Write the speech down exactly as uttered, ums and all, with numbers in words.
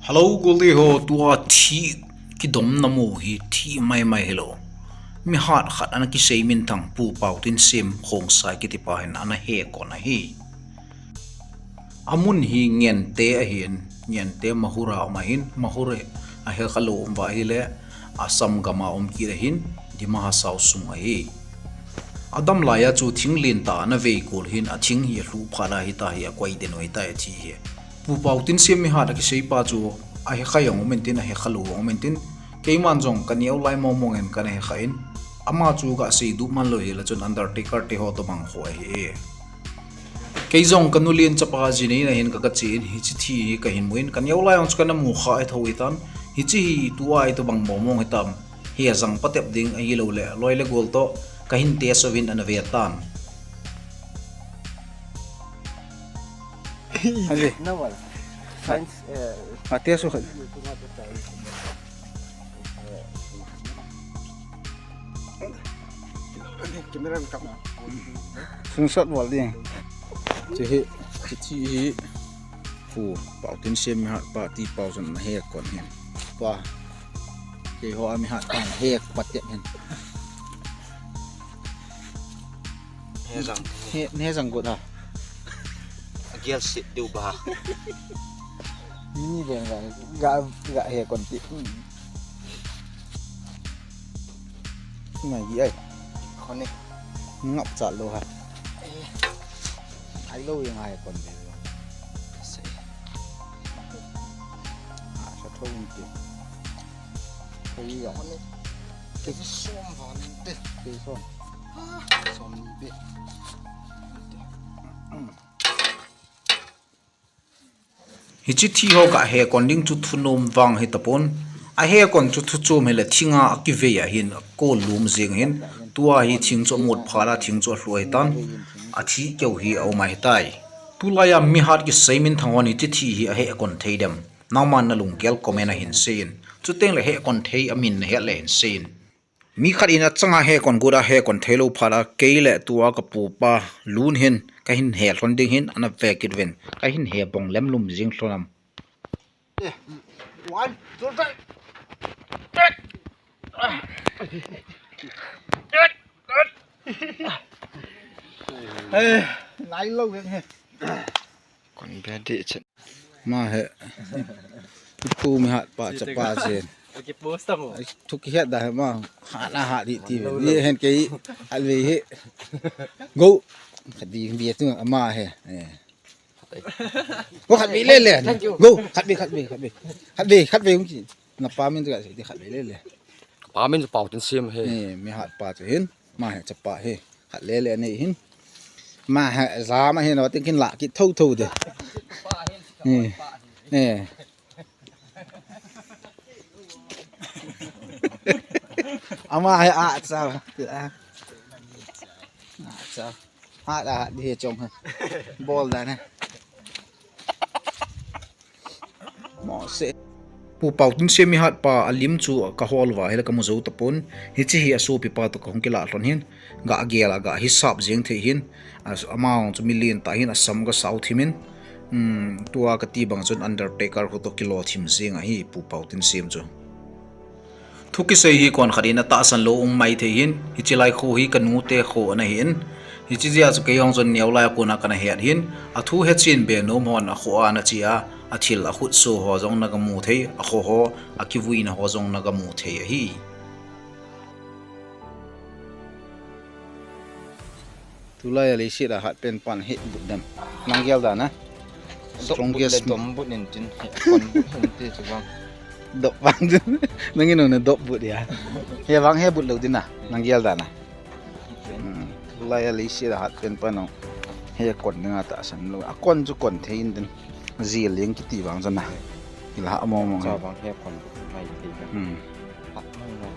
Hello, goldi ho, tua thi kidom namu hi thi maimai hilou. Mihat khat ana kisei minthang Pu Paotinsiam Khongsai kitipa hin ana hekon ahi. Amun hi Ngente ahin, Ngente Mahur a um ahin, Mahur a hekha lou um uva ahile, Assam gam a um kit ahin, Dima Hasao sung ahi. Adam laiya chu thing lentah ana veikol hin, athing hi alhuh phat a hita hi akoi den u ahitai athi hi. Pu Paotinsiam mihat a kisei pa chu ahekha jong um intin, ahekha lou jong um intin, keiman jong kaneo lai mongmong in kana hekha in, ama chu kasei duh man lou hile chun undertaker te ho tobang kho ahi. Kei jong kanu len chapa jinei na hin ka, kache in hiche thi hi kahin mu in, kaneo lai jong chu kana mu kha ahi thou hitan, hiche hi tua itobang mongmong hitam, hi ajang patep ding ahilouleh loi le gol toh kahin test uvin ana ve tan. Science, eh, Screenshot bol ding. Hiche hi, hiche hi Pu Paotinsiam mihat pa ti pao chun ana hekon hin. Pa, keiho a mihat pa ana hek patep hin. Hejang. He, hejang got ha. Agel sit diu ba. Mini ben ga, ga, ga hekon ti. Ngai gi ai. Khone. Ngap cha lou ha. Ai lou yang ai kon de. Sa thou in ti. Khoi ga. Khone. Ke som van te. Ke som. Som ni be. Hiche thi ho ga hekon ding chu thunom vang hitapon. Ahekon chu thu chom hile thinga akivei ahin, akol lum jeng hin. Tua hi thing chu amut phat a thing chu alhuh ahitan. Athi keu hi aum ahitai. Tulaiya mihat kisei minthang hon hiche thi hi ahekon thei dem? Nangman nalunggel comment a hin seiyin. Chuteng le hekon thei amin nahet le hin seiyin. Mi khat in achanga hekon got a hekon theilou phat a, kei le tua kapupa lun hin kahin he lhon ding hin ana ve kit uvin, kahin he bong lemlum jing lhon am. One, two, three. Eh, nai lou ve he. Kon be dih chet. Ma he. Ipu mihat pa chapa chen. Kipost tamo. Thu kihet da he ma. Hat a hat dih ti. Ni hen kei. Hat ve he. Go. Khat ve ve tu ama he. Eh. Go khat ve le le. Go khat ve khat ve khat ve. Khat ve khat ve hung ki. Napa min tu ka sei ti khat ve le le. Pa min Paotinsiam he. Eh, mihat pa chu hin. Ma he chapa he. Khat le le nei hin. Ma he jama he na tin kin la kit thou thou de. Eh. Eh. Ama he a cha. A cha. Ha da ha di he chom he. Bol da ne. Pu Paotinsiam mihat pa alim chu kahol uva hile kamu jou tapon, hiche hi asopipa toh kahung kilah lhon hin, ga gel a ga hisap jeng thei hin, a, ama jong chu milen tah hin asam kasao thim in, um, tua kati bang chun undertaker ho toh kilo thim jeng ahi Pu Paotinsiam chu. Thu kisei hi kon khat in atahsan lou um maithei hin, hiche lai kho hi kanu te kho ana hin, hiche jeh a chu kei jong chun neo lai a kona kana het hin, athu hechen be nom hon akho a ana che a, athil akhutso ho jong nagamu thei, akho ho, akivuina ho jong nagamu thei ahi. Tulai a leiset a hat pen pan he but dem. Nang gel dan a. Strongest. Dom but in tin, he kon but in ti chu bang. Dop bang tin. Nang in na dop but ya. He bang he but lou din a. Nang gel dan a. Hmm. Tulai a leiset a hat pen pan ong. He kon ding a tahsan lou. Akon chu kon thei in tin. Jil leng kiti bang chan a. Ila ha mong mong. Cha bang he kon but mai thei. Hmm. Hat mong mong.